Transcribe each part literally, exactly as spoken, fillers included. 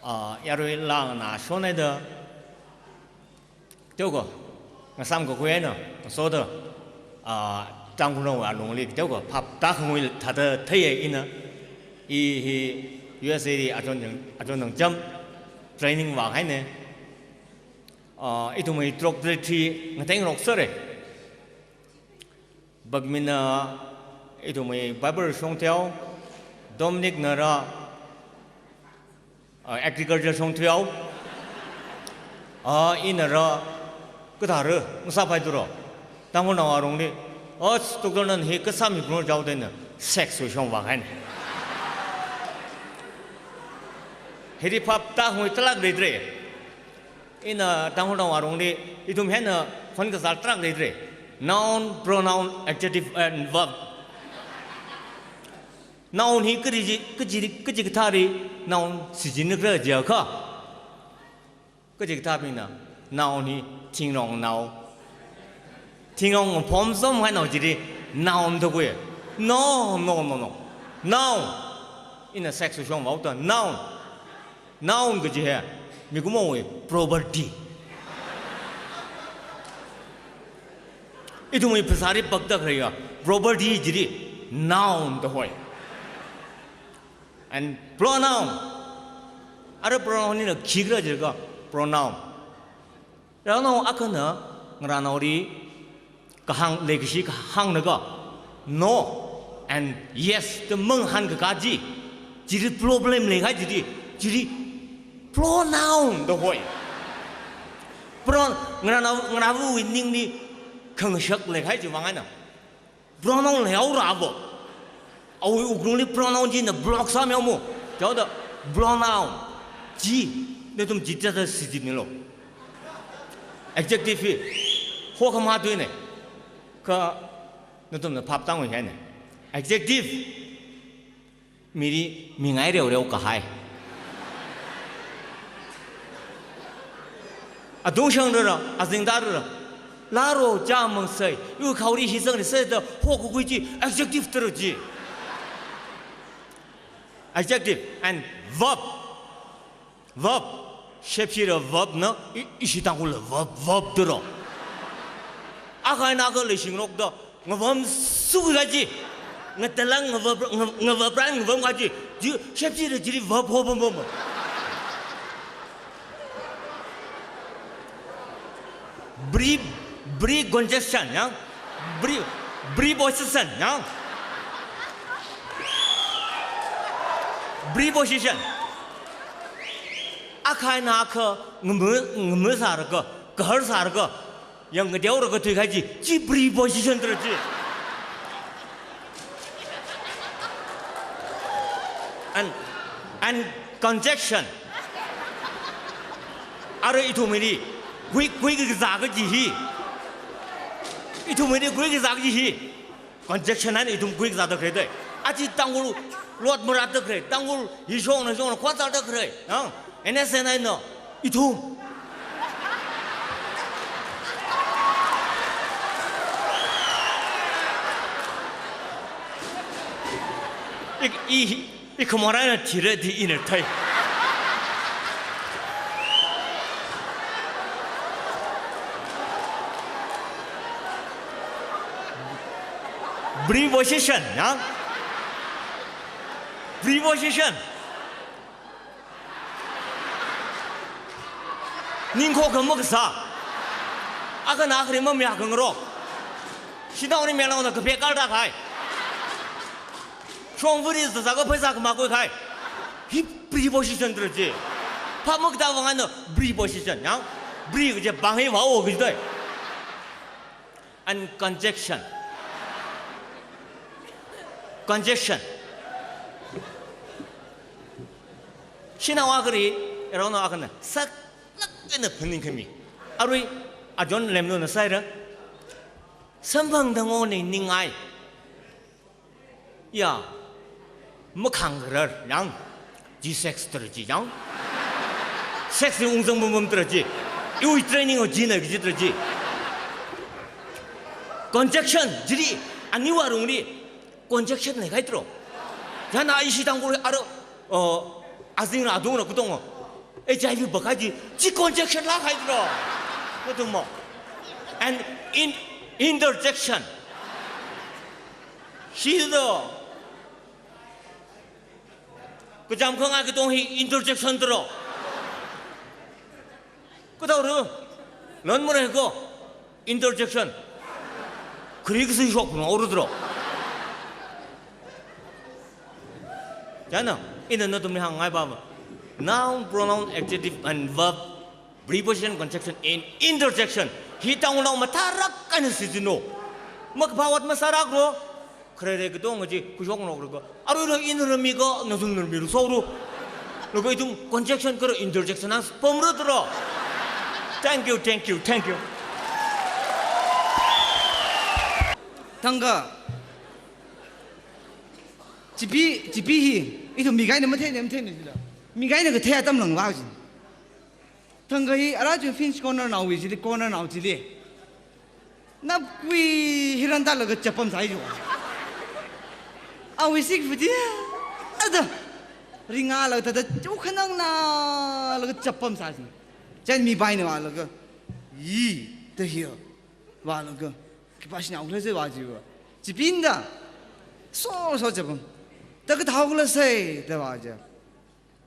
Ah, yarui lang na shonai da. Teo ko, ngasam ko kuya na, so da. Ah, Tangkhulnao alungli teo ko, phap ta khangui thāda theiya ina. I hi U S A li ajon nang, ajon nang jam training vāhaina. Ah, ithumwui drug trade ngateng rok sāra. Bakmina ithumwui Bible shong theo, Dominic nara, ah, agriculture shong theo. Ah, inara, kathāra, ngasāpai turo. Tangkhulnao arungli, oh, doctor nan hi kasā mi pro jau dena, sex wui shong vāhaina. Hiri phap ta khangui talak leidre. Ina Tangkhulnao arungli, ithum hina khon kazār tarākha leidre. Noun, pronoun, adjective, and verb. Noun hi kaji, kaji, kaji kathāli noun shichinna khala jiakha. Kaji kathābingna, noun hi thingrong nao. Thingrong phom zom hai nao chili, noun da kui. No, no, no, no. Noun. Ina sex wui shong vāhaoda, noun. Noun kaji hi, mikumowui property. Ithumwui phasāli pakda khalei ya, property chili, noun da hoi. And pronoun. Ara pronoun hina khikhala jiakha, pronoun. Rānao akhana, ngarānaoli, kahāng leikashi kahāng laga, no and yes da manghan kaka chi, chili problem leikahai chili, chili pronoun da hoi. Pron-, ngarānao, ngarānaowui ningli khangashak leikahai chiwui vang eina. Pronoun leihaora vo. Awui wuklungli pronoun china block sāmihaomo. Chaoda pronoun. Chi, nathum chi thāda shichinmilu. Adjective hi, hokhamā tuina. Kha nathumna phap tangui haina. Adjective. Mili mingai reoreo kahai. Adung shang rara, azingda rara. Laro cha mang sai, yu khaori hi zangli sai da hokakhui chi, adjective tara chi. Adjective and verb. Verb, shepshira verb na, i, ishi Tangkhul verb, verb tara. Akha eina akha leishingarokda, ngavam sukhui kaji. Ngatalang ngava, nga-, ngava pran ngavam kaji. Ji, shepshira chili verb ho bom bom. Pre-, precongestion, ya? Pre-, preposition, ya? Preposition. Akha eina akha ngama, ngama sālaga, kahar sālaga, yang ngadeolaga thuikahai chi, chi preposition tara chi. And, and conjunction. Ara ithumwuili, kui, kui kazā kaji hi. Ithumwuili kui kazā kaji hi. Conjunction eina ithum kui kazāda khalei dai. Achi Tangkhul lot maratda khalei, Tangkhul hi shongna shongna khwazāda khalei. Ang, N S N eina ithum. I, i, I khamor eina thira di ina thei. Preposition, ya? Preposition. Ningkho khamakasā. Akhana akhali mamayā khangarok. Shanaoli melaona kaphek kalda kahai. Shongfali zazaka pheisā khamā khuikahai. Hi preposition tara chi. Phap makatā vang eina preposition, ya? Pre kaji pāng hi vao kaji dai. And conjunction. Conjunction. Shanao akhali, yaronao akhana, saklāk eina phaningkhami. Arui, ajon lemluna sāhaira. Samphangda ngoni ningai. Ya, makhangkharar, yang, chi sex tara chi, yang. Sex hi ungzang bumbum tara chi. Iwui training o china kaji tara chi. Conjunction, chili, aniwui alungli, conjunction leikahai taro. Yana ishi Tangkhul ara, uh, azingra adungra katonga. H I V baka ji, ji conjection lākahai dro. Nathum mo. And in, interjection. Shi do. Kachām khangai katong hi interjection dro. Kadaora. Lan mare ko. Interjection. Khari kasui shok no ru dro. Chieina, ina nathumli hāngngai ba. Noun, pronoun, adjective and verb, preposition, conjunction and interjection. Hi tanglo mathālāk eina shichinlu. Makaphā ot masālāklu. Khare re katong chi khuishok nok ro ko. Arui ro in ro mi ko, na zung ro mi ro so ro. Lo ko ithum conjunction karo interjection ang pom ro dro. Thank you, thank you, thank you. Thangkha. Chipi, chipi hi, ithum mi kaina mathei ne, mathei ne jila. Mi kaina kathei atam lang va jin. Thangkha hi, ara ju Finch Corner naowui chili, corner nao chili. Napkui hi rānda laga chapam sai jo. Awui sik futi. Ada. Ringa laga tada ju khanang na laga chapam sai. Chieina mi bai ne va laga. Yi, ta hiya. Va laga. Khipā shinao khala sai va ji va. Chipinda. So, so chapam. Ta kathao khala sai, ta va ji.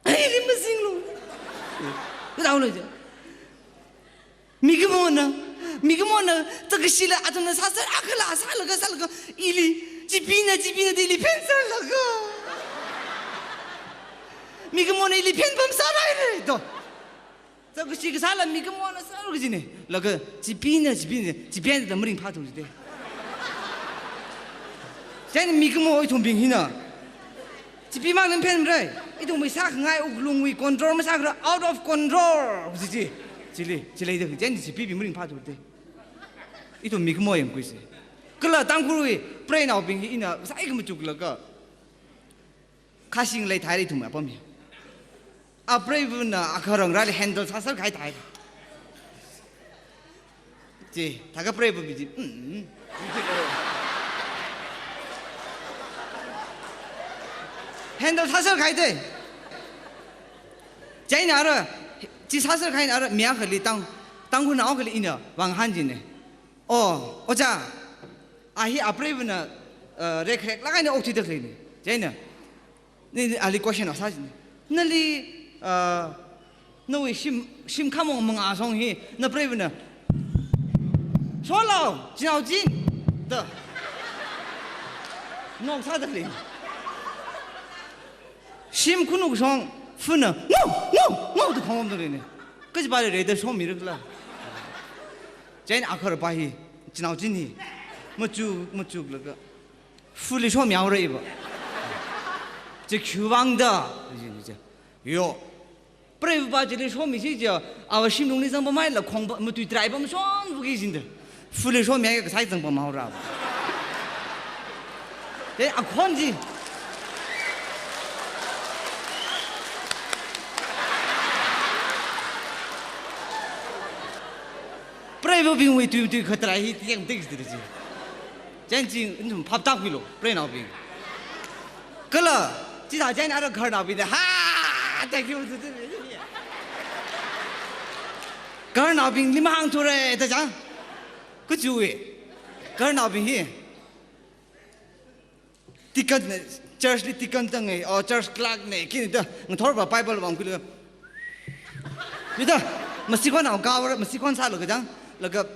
Ai, ili mazinglu. Kadaole je. Mikumona, mikumona, takashila athumna sāsā akhala sālaga, sālaga, ili, chipina, chipina, ili phen sālaga. Mikumona ili phen pam sārai re, do. Takashi kasāla mikumona sālaga jine. Laga, chipina, chipina, chipina da maringphā thung jide. Chieina mikumo ithumbing hina. Chipimang lam phen rai. Ithum masākhangai wuklungwui control masākhala out of control. Chi, chi. Chili, chili da chieina chipi bi maringphā thute. Ithum mikumo yangkhuise. Kala Tangkhulwui preinaobing hi ina sāi kamachuklaga. Khashing lei thai ithum apam hi. Apreivana akharang rali handle sāsā khai thai. Chi, thākha preiva bi chi. Mm. Handle sāsā khai te. Chieina ara, chi sāsā khai ara, mi akhali tang, Tangkhulnao akhali ina vāng hānjine. Oh, oja, a hi apreivana, uh, rek rek laga ina okthuida khaleine. Chieina. Ni, ni ali question sā jine. Nali, ah, nawui shim, shim khamong manga song hi, napreivana. Sholo, jinao jin. Da. Nong sāda lei. Shim khunuk song, funa. No, no, no, da khong da lei ne. Kaji ba lei da shomi rikla. Chieina akhar ba hi, jinao jin hi. Machu, machuklaga. Fuli shomi haora iva. Chi khiwuivang da. Yo. Preiva chili shomi chi chi. Awa shimlungli zangpamhaila khong ba, matui trai pamshon vuki jinda. Fuli shomi haiakha kasai zangpam haora. Te akhon chi. Preivabingwui tui, tui khatrai hi tiang tik tik chi. Chieina chi, ithum phap tākhuilu, preinaobing. Kala, chithā chieina ara gaharnaobing da, ha, thank you. Gaharnaobingli mahāngthura, da chang. Kachiwui. Gaharnaobing hi. Deacon ne, church li deacon tang e, oh, church clerk ne, kini da, ngathor ba Bible vāng khuilaga. Mida, masikhon au kawar, masikhon sālaga dang, laga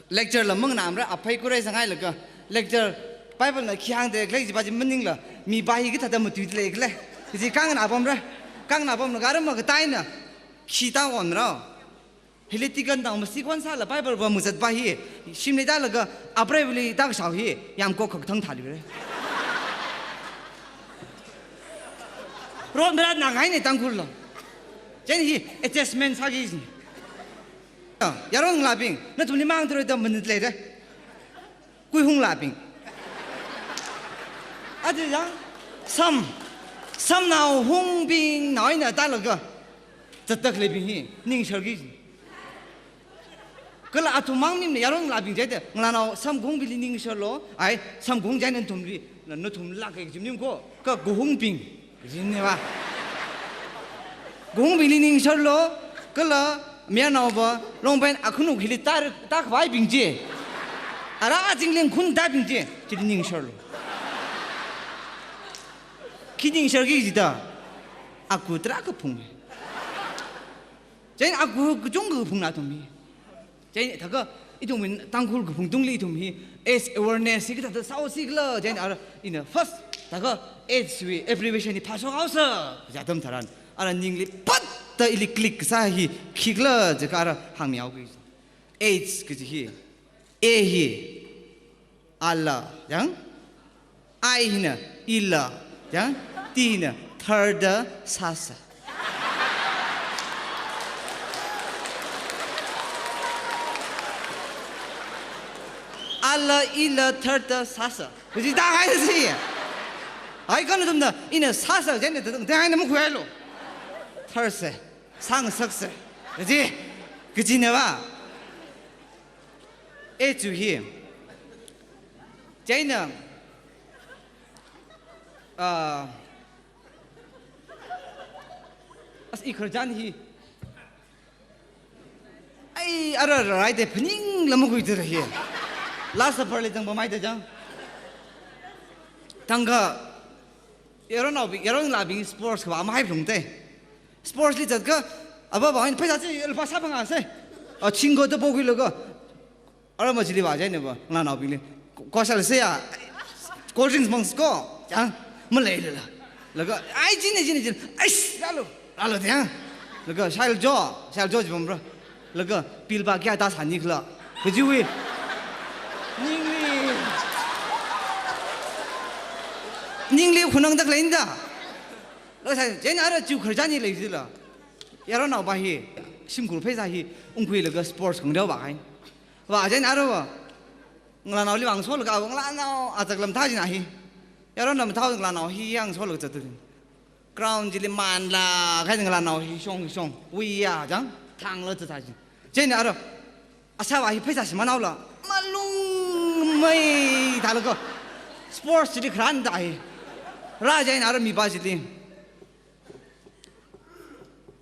lecture la manganāmara, aphei kurai sanghailaga, lecture, Bible na khi hāngde, khalei jiba ji maningla, mipa hi kathāda matui lei khala. Ji kanganā pamra, kanganā pamla, garam ma kataina, khi ta onra. Hili deacon tang masikhon sāla Bible vāmazat ba hi, shimli tālaga apreivali tākashao hi, yamkok khaktang thāli re. Rot marat na kahaine Tangkhul lo. Chieina hi adjustment sāki jin. Yaronlabing, nathumli mahāngthura da manit lei re. Kuihunglabing. Aja yang, sam, samnao hungbing, nao eina tālaga. Zatda khaleibing hi, ningsharki. Kala athum mang nimne yaronlabing chieina, ngalānao samkahungbingli ningsharlo, ai, samkahung chieina nathumli, na, nathum lāk e jim ning ko, ka kahungbing, jinne va. Khaungabingli ningsharlu, kala mayarnaova, longpen akhunuk hili tā, tākhavaibing chi. Ara azingli khun tābing chi, chili ningsharlu. Khi ningsharki jida, aku tarākha phung. Chieina aku kachungkha phungna athum hi. Chieina thākha ithum Tangkhul kaphung tungli ithum hi AIDS awareness hi kathāda sāhaosi khala, chieina ara ina first thākha AIDS wui abbreviation hi phāshok haosa, kaja atam tharan, ara ningli phatta ili click kasā hi khikhala jiakha ara hāngmihaoki. AIDS kaji hi, A hi, ala, yang? I hina, ila, yang? T hina, tharda sāsa. Ala, ila, tharda sāsa. Kaji tāhaisi. Ai, kha nathumna, ina sāsa, chieina tātang, tāhaina makhuihailu. Tharsa, sāngasaksa. Kaji, kajina va. A chu hi. Chieina, ah, as i khararchan hi. Ai, ara rarai te phaningla makhuithuda hi. Last supper li zangpamhaida chang. Thangkha, yaronnaobing, yaronlabing sports kavā mahai phalungte. Sports li zatkha, ava va, pheisā chi lupā sāphangā se. A, chingkho da pokhuilaga. Ara machili vā chieina va, ngalānaobingli. Ko, ko sālase ya, cold drinks mang sko, chang, maleilala. Laga, ai, chine, chine, chine, aish, rālu, rālu, chang. Laga, shailajo, shailajo jibamra. Laga, bill va kayā tāsāni khala. Kajiwui. Ningli. Ningli khunangda khaleina da. Laga sā, chieina ara chu khararchan hi leisila. Yaronnaova hi, shimkhur pheisā hi, ungkhuilaga sports khangareo vāhaina. Vā chieina ara va, ngalānaoli vāngasolaga, ava ngalānao, azak lam thā china hi. Yaron lam thā ngalānao hi yangasolaga zatda. Ground chili manlā, kha ngalānao hi shong, shong, wuiya, chang, thangla zatda chi. Chieina ara, asāva hi pheisā shimānhaola, malung mei thālaga, sports chili kharān da hi. Rā chieina ara mipā chili.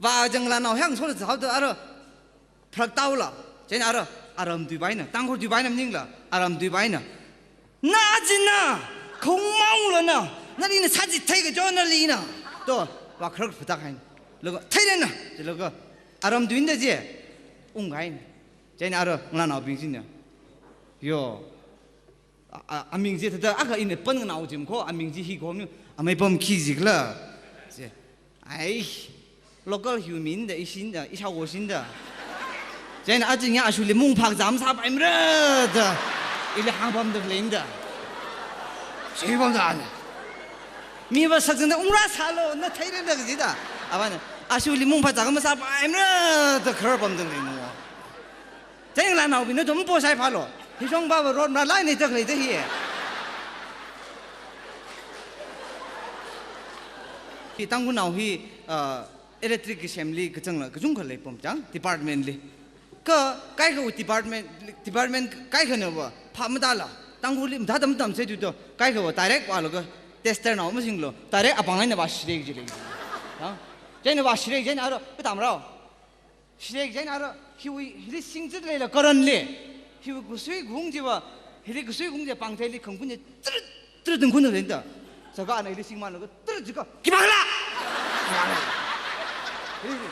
Vā chang ngalānao hāngsolaga zathaoda ara, pharak tāhaola, chieina ara, aram tuipaina, Tangkhul tuipaina maningla, aram tuipaina. Na china, khaung maungla na, nali na sāchithei kajo nali na. To, vā kharak phatak haina. Laga, theirana, laga, aram tuina da chi, unghaina. Chieina ara, ngalānaobing china. Yo. A, a, aming chi thāda, akha ina pānnganao jim kho, aming chi hi kho mi, amei pam khi jikhala. Chi. Ai, local human da, ishin da, ishao shin da. Chieina aching ya ashuli mungphak zam sāpaimara da. Ili hāngpamda khaleina da. Shipamda ana. Mi va sakchangda ungra sālu, na theirana kaji da. Avāna, ashuli mungphak zam masāpaimara da khararpamda khaleina. Chieina ngalānaobingna athum po shaiphālu. Hishong va va road mara laina tak leida hi. Hi Tangkhulnao hi, ah, electric ki semli kachangla, kachungkha leipam chang, department li. Kha, kaikha department, department kaikhana va, phap matāla. Tangkhulli mathāda matamsei tu to, kaikha va direct vālaga, tester nao masinglu, direct apāng eina vāshirei ji lei. Ha? Chieina vāshirei chieina ara, katamrao. Shirei chieina ara, hiwui, hili singchit leila current li. Hiwui kasui khaung chiva, hili kasui khaung chi pāngtheili khangkhun chi, trit, trit khangkhun leina da. Sākha ana hili singmānlaga, trit jiakha, khipākhala? Hili,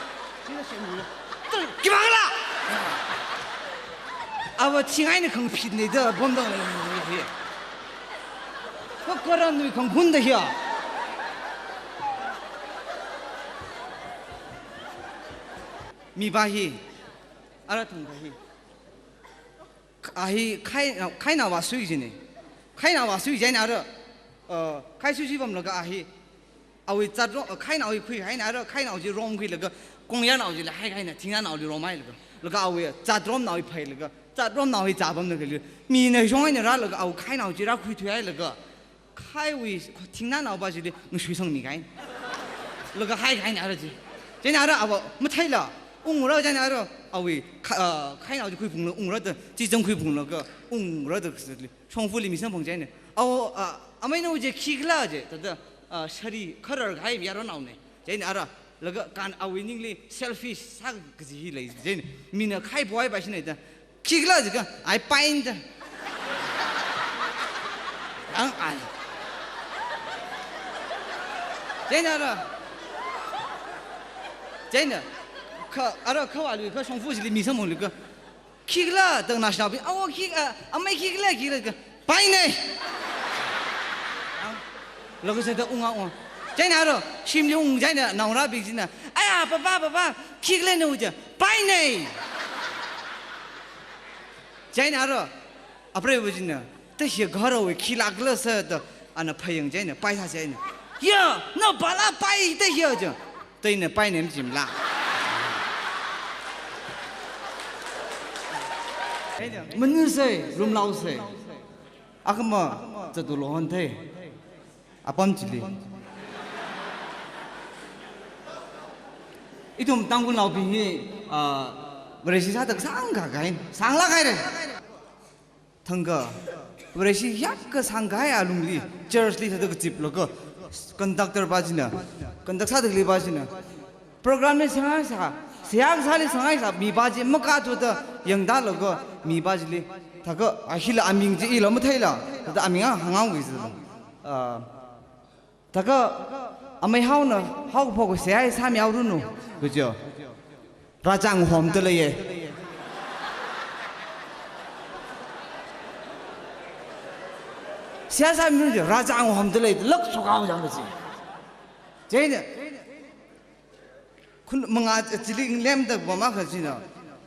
hili singmānlaga, trit, khipākhala? Ava thing eina khangphit ni da, bomb dang lei. Kha current wui khangkhun da hiya. Mipā hi, ara thangkha hi. A hi khai, khainao vāsui jine. Khainao vāsui jine ara, uh, khai sui sui pamlaga a hi. Awui zatrom, uh, khainao hi khuihaina ara, khainao chi romkhuilaga, kongyānao chila haikahaina, thingyānaoli romhailaga. Laga awui zatromnao hi phailaga, zatromnao hi zāpamna kali. Mina shong eina rālaga, awui khainao chi rākhuithuihailaga. Khaiwui, thingyānao va chili ngasui sangmi kahaina. Laga haikahaina ara chi. Chieina ara ava matheila, ungra chieina ara, awui, kha-, ah, khainao chi khuiphungla ungra da, chi zang khuiphunglaga, ungra da kasāli. Shongfali mi samphang chieina. Ava, ah, ameinao chi khikhala chi, thāda, ah, sari kharar kahai yaronnaona. Chieina ara, Laga kan awui ningli selfish sā kaji hi lei jin. Mina khai boy ba shine da. Khikhala jiakha, ai pain da. Ang ai. Chieina aro. Chieina. Kha, aro kha wa lu kha shongfa chili mi samphang lu kha. Khikhala, tang national bi, awo khik, a, amei khikhala, khikhala, kha, paine. Laga sāda unga unga. Chieina aro, shimli ung chieina, naongarābing china. Aya, papa, papa, khikhala na uja, paine. Chieina aro, apreiva china, ta hi gahara we khilakhala sāda, ana phayang chieina, pai sā chieina. Ya, na pala pai ta hi ja. Taina paine machimla. Manusei, rumlaosei. Akhama, chatu lohon thei. Apam chili. Ithum Tangkhulnaobing hi, ah, Vareshi sāda sangkahai, sanglakhai re. Thangkha, Vareshi yāpkha sangkahai alungli, church li thāda kachiplaga, conductor pa china, conduct sāda khalei pa china, program li sāngaisā, seihā kasāli sāngaisā, mi pa chi makathuda yangda laga, mi pa chili, thākha, a hila aming chi ila matheila, thāda aming a hānghaoki sāla. Ah, thākha amei haona, haokaphok seihā sāmihaoranu, kaja. Rāchang homda leiye. Seihā sāmihaoranu, rāchang homda lei, lak sukao jang kaji. Chieina, khun manga chili lemda pam akha china.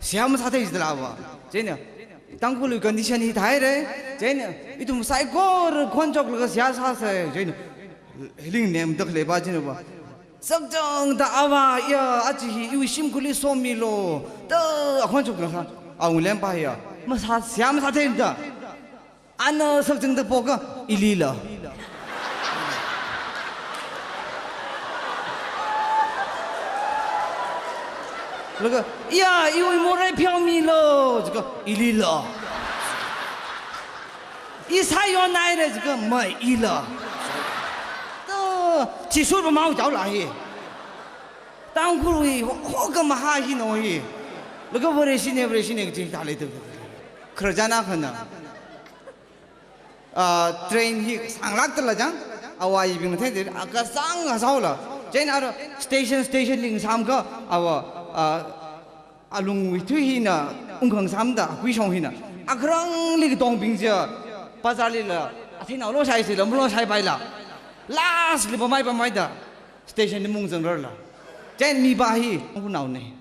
Seihā masāthei jida lava. Chieina, Tangkhul condition hi thāhaire. Chieina, ithum saikora khon choklaga seihā sāsei. Chieina, ling nemda khalei pa china pa. Sakchangda ava ya, achi hi iwui shimkhurli somilu. Da, akhon choklaga. Awui lem pa ya. Masā, seihā masāthei da. Ana sakchangda pokha, ilila. Laga, ya, iwui morei pheomilu, jiakha, ilila. I sāyonhaire jiakha, maila. To, chisur pamao jaola hi. Tangkhulwui, ho, hoka maha hi no hi. Laga Vareshine, Vareshine kaji thālei to. Khararchan akhana. Ah, train hi sanglakta la jang, awa yibing thei de, aka sang a saola. Chieina aro station, station li ngasāmkha, awa, ah, alungwui thui hina ungkhangasāmda, akui shong hina. Akharangli katongbing chi, bazar lila, athei nao loshai sila, maloshai paila. Last li pamai pamaida, station li mung zangrarla. Chieina mi pa hi, ungku naone.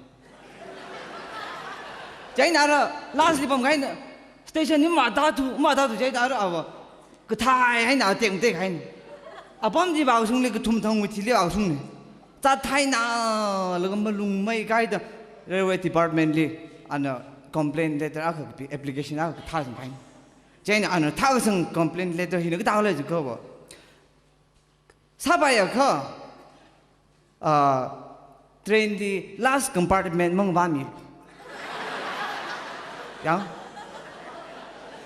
Chieina aro, last li pamkahaina, station li matāthu, matāthu chieina aro awa. Kathai haina, teng teng haina. Apam chi vāshungli kathum thangwui thili vāshungna. Chāthaina, laga malung meikaida railway department li, ana complaint letter akha kapi, application akha kathā sangkahaina. Chieina ana thākasang complaint letter hina kathālei jiakha va. Sāpaiakha, ah, train li last compartment mangvāmi. Yang.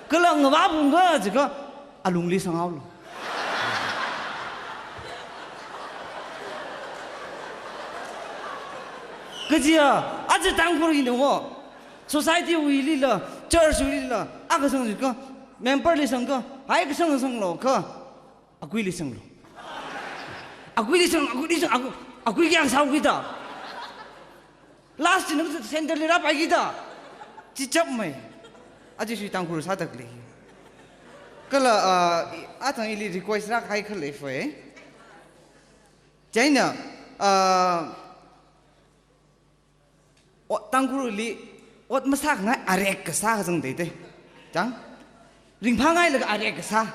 Kala ngavāphungkha jiakha alungli sanghaolu. Kajiya, aja Tangkhul hina wo. Society wuilila, church wuilila, akha sang jiakha, member li sangkha, hai kasang sanglo kha. Akuili sanglo. Akuili sang, akuili sang, aku, akui kayākha sāokida. Last china center li rāpaikida. Chichapmei. Aja sui Tangkhul sāda khalei. Kala, ah, i, athang ili request rākahai khalei fai. Chieina, ah, O, Tangkhulli, ot masākhangai arek kasā kazang dei dei. Chang? Ringphāngailaga arek kasā.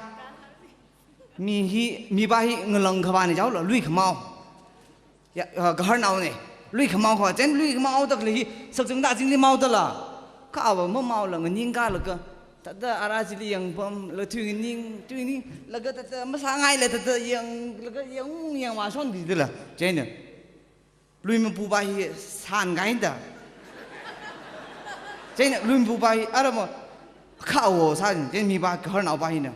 Mi hi, mi pa hi ngalang khavāna jaola, lui khamao. Ya, ah, gaharnaone. Lui khamao kha, chieina lui khamao tak le hi, sakchangda azingli maodala. Kha ava mamaola nganingkalaga. Thāda ara chili yangpamla tui nganing, tui nganing, laga thāda masāngaila thāda yang, laga yang, yangvāshon kajidala. Chieina. Lui mapu pa hi sāngaida. Chieina lui mapu pa hi, ara mo, kha awo sā, chieina mi pa gaharnao pa hina.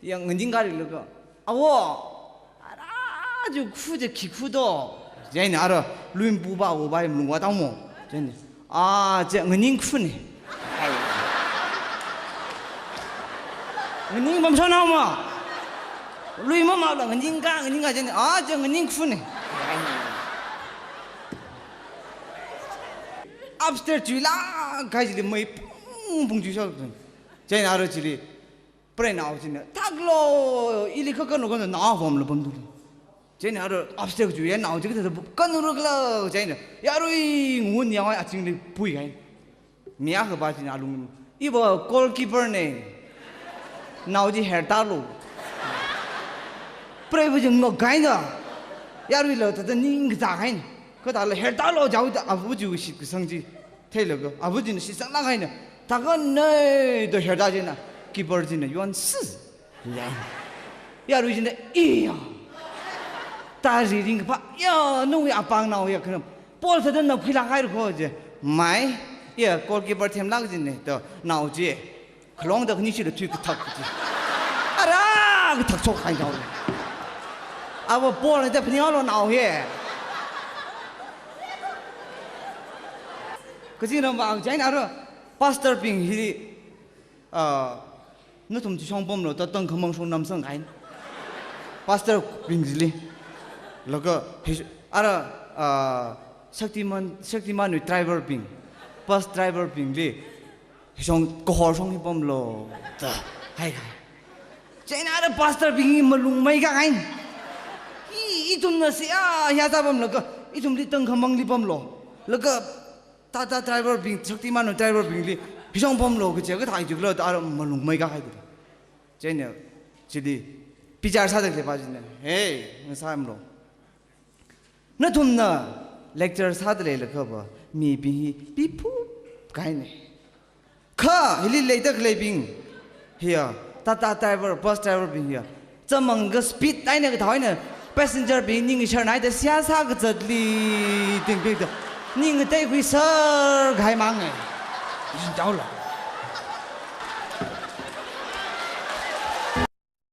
Yang nganingkarilaga. Awo, ara ju khu je khi khu do. Chieina ara lui mpupa awupa hi malungvāthaomo. Chieina, "A, chi nganing khun ne." Nganing pamshonhaoma. Lui mamāla nganing ka, nganing ka, chieina, "A, chi nganing khun ne." Upstairs chuilāk kahai chili mei pung pung chuishok. Chieina ara chili preinao china, "Thaklu, ili kha kanu kanu nao pamlu pamdu." Chieina ara upstairs chuiya nao chi kathāda kanura khala, chieina yarui ngun yangwai azingli pui kahai. Mi akhapa china alung, "Iva goalkeeper ne. Nao chi hertālu." Preiva chi ngok kahaina. Yaruila thāda ningkazā kahai. Kathāla hertālu jihaoda ava chi shitkasang chi theilaga, ava china shitsanglāk kahaina. Thākha nei da hertā chieina, keeper china yonsā. Ya. Yarui china, "Iya. Tari ringkaphā, ya, nawui apāng naoya khanam. Ball thāda napkhuilāk haira kho," ji. "Mai, iya, goalkeeper themlāk kajina," da nao chi khalongda khani shila thui kathak chi. Ara kathak shok kahai jao. Ava ball da phaninglo nao hi. Kachina vang chieina ara pastor bing hi, ah, nathum chi shong pamlu da tangkhamang shong namsang kahai. Pastor bing chili. Laga hi, ara, ah, Shaktiman, Shaktiman wui driver bing, bus driver bingli, "Shong, kahor shong hi pamlu," da haikahai. Chieina ara pastor bing hi malung meikā kahai. "Hi, ithumna seihā, hiyā sāpamlaga, ithumli tangkhamangli pamlu. Laga Tata driver bing, Shaktiman wui driver bingli hi shong pamlu kaji kathā jikhalo," da ara malung meikā kahai da. Chieina chili bichar sāda khaleipa china, "Hey, ngasāmlu. Nathumna lecture sāda leilakhava, mibing hi piphup kahaina. Kha hili leida khaleibing hiya, Tata driver, bus driver bing hiya, zāmang kha speed eina kathā eina passenger bing ning sharnai da seihā sākazatli tingpik da, ning kateikhui sar kahai mang e." Jaola.